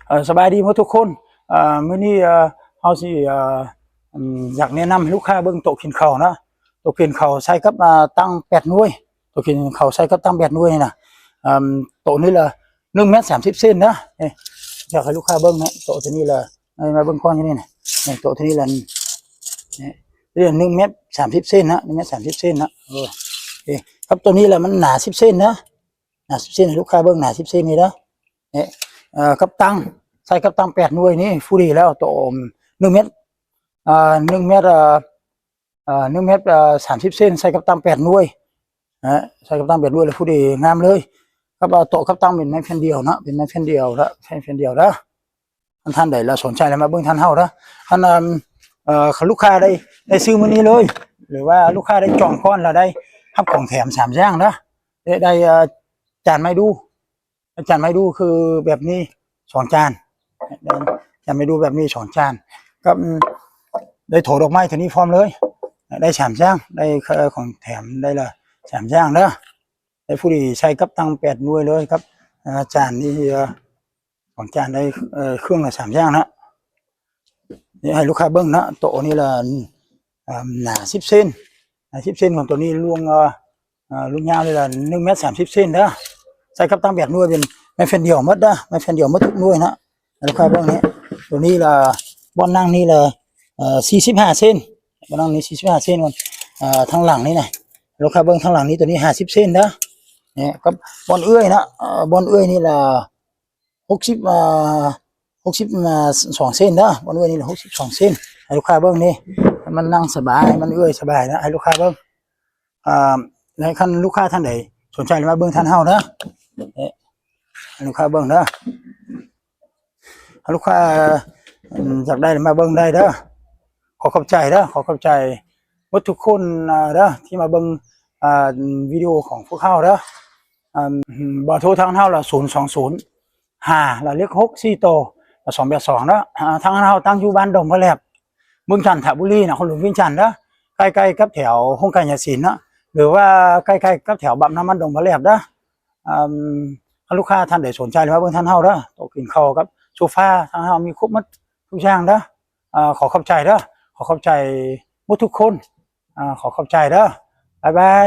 ເອີ ສະບາຍດີໝົດທຸກຄົນ. ເອີ ມື້ນີ້ ເອີ ເຮົາຊິ ເອີ ອາ ຢາກແນະນຳໃຫ້ລູກຄ້າເບິ່ງໂຕະກິນເຂົ້າເນາະ. ໂຕະກິນເຂົ້າໃສ່ກັບ ອາ ຕັ່ງແປດໜ່ວຍ, ໂຕະກິນເຂົ້າໃສ່ກັບຕັ່ງແປດໜ່ວຍນີ້ນະ. ອາ ໂຕະນີ້ລະໜຶ່ງແມັດສາມສິບເຊັນນະ. ນີ້ ຢາກໃຫ້ລູກຄ້າເບິ່ງນະ ໂຕະໂຕນີ້ລະ ໃຫ້ມາເບິ່ງກ່ອນຢູ່ນີ້ນະ. ນີ້ ໂຕະໂຕນີ້ລະ ນີ້ ນີ້ໜຶ່ງແມັດສາມສິບເຊັນນະ, ໜຶ່ງແມັດສາມສິບເຊັນນະ. ເອີ ເອີ ກັບໂຕນີ້ລະມັນໜາສິບເຊັນນະ, ໜາສິບເຊັນ ໃຫ້ລູກຄ້າເບິ່ງໜາສິບເຊັນນີ້ເດີ. ນີ້ ເອີ ກັບຕັ່ງ ໃສ່ກັບຕັ່ງແປດໜ່ວຍນີ້ ພໍດີແລ້ວ. ໂຕະໜຶ່ງແມັດ ອາ ໜຶ່ງແມັດ ອາ ໜຶ່ງແມັດ ອາ ສາມສິບເຊັນ ໃສ່ກັບຕັ່ງແປດໜ່ວຍນະ, ໃສ່ກັບຕັ່ງແປດໜ່ວຍລະພໍດີງາມເລີຍ. ກັບ ອາ ໂຕະກັບຕັ່ງເປັນໄມ້ແຜ່ນດຽວເນາະ, ເປັນໄມ້ແຜ່ນດຽວລະ ໄມ້ແຜ່ນດຽວເດີ. ຄັນທ່ານໃດລະສົນໃຈລະມາເບິ່ງທາງເຮົາເດີ. ຄັນ ອາ ຄັນລູກຄ້າໄດ້ ໄດ້ຊື້ມື້ນີ້ເລີຍ ຫຼືວ່າລູກຄ້າໄດ້ຈອງກ່ອນລະໄດ້ຮັບຂອງແຖມສາມຢ່າງເດີ. ໄດ້ ໄດ້ ອາ ຈານໄມ້ດູ ຈານໄມ້ດູຄືແບບນີ້ສອງຈານ, ຈານໄມ້ດູແບບນີ້ສອງຈານ ກັບ ໄດ້ໂຖດອກໄມ້ໂຕນີ້ພ້ອມເລີຍ ໄດ້ສາມຢ່າງ, ໄດ້ຂອງແຖມໄດ້ລະສາມຢ່າງເດີ. ໄດ້ພໍດີໃສ່ກັບຕັ່ງແປດໜ່ວຍເລີຍ ກັບ ອາ ຈານນີ້ ເອີ ສອງຈານໄດ້ ເອີ ເຄື່ອງລະສາມຢ່າງນະ. ນີ້ໃຫ້ລູກຄ້າເບິ່ງນະ ໂຕະນີ້ລະ ອາ ໜາສິບເຊັນ ໜາສິບເຊັນຂອງໂຕນີ້ລວງ ເອີ ອາ ລວງຍາວນີ້ລະໜຶ່ງແມັດສາມສິບເຊັນເດີ. ໃສ່ກັບຕັ່ງແປດໜ່ວຍເປັນໄມ້ແຜ່ນດຽວໝົດເດີ, ໄມ້ແຜ່ນດຽວໝົດທຸກໜ່ວຍນະ. ໃຫ້ລູກຄ້າເບິ່ງນີ້ ໂຕນີ້ລະ ບ່ອນນັ່ງນີ້ລະ ເອີ ສີ່ສິບຫ້າເຊັນ, ບ່ອນນັ່ງນີ້ສີ່ສິບຫ້າເຊັນ. ເອີ ທາງຫຼັງນີ້ນະ ໃຫ້ລູກຄ້າເບິ່ງທາງຫຼັງນີ້ ໂຕນີ້ຫ້າສິບເຊັນເດີ. ນີ້ກັບບ່ອນເອື້ອຍນະ ເອີ ບ່ອນເອື້ອຍນີ້ລະ ຫົກສິບ ອາ ຫົກສິບ ອາ ສອງເຊັນເດີ, ບ່ອນເອື້ອຍນີ້ຫົກສິບສອງເຊັນ. ໃຫ້ລູກຄ້າເບິ່ງນີ້ ໃຫ້ມັນນັ່ງສະບາຍ ໃຫ້ມັນເອື້ອຍສະບາຍນະ. ໃຫ້ລູກຄ້າເບິ່ງ ອາ ໃນຄັນລູກຄ້າທ່ານໃດສົນໃຈລະມາເບິ່ງທາງເຮົາເດີ. ໃຫ້ລູກຄ້າເບິ່ງເດີ, ໃຫ້ລູກຄ້າ ອາ ຢາກໄດ້ລະມາເບິ່ງໄດ້ເດີ. ຂໍຂອບໃຈເດີ, ຂໍຂອບໃຈໝົດທຸກຄົນ ອາ ເດີ ທີ່ມາເບິ່ງ ອາ ວິດີໂອຂອງພວກເຮົາເດີ. ອາ ເບີໂທທາງເຮົາລະ ສູນສອງສູນຫ້າ ລະເລກຫົກສີ່ໂຕ ລະສອງແປດສອງເດີ. ອາ ທາງເຮົາຕັ້ງຢູ່ບ້ານດົງພະແຫຼບ ເມືອງຈັນທະບູລີ ນະຄອນຫຼວງວຽງຈັນເດີ, ໃກ້ໆກັບແຖວໂຮງການຍາສິນເນາະ ຫຼືວ່າໃກ້ໆກັບແຖວບຳນ້ຳມັນດົງພະແຫຼບເດີ. ອາ ຄັນລູກຄ້າທ່ານໃດສົນໃຈລະມາເບິ່ງທາງເຮົາເດີ, ໂຕະກິນເຂົ້າກັບໂຊຟາ ທາງເຮົາມີຄົບໝົດທຸກຢ່າງເດີ. ອາ ຂໍຂອບໃຈເດີ, ຂໍຂອບໃຈໝົດທຸກຄົນ. ອາ ຂໍຂອບໃຈເດີ, ບາຍບາຍ.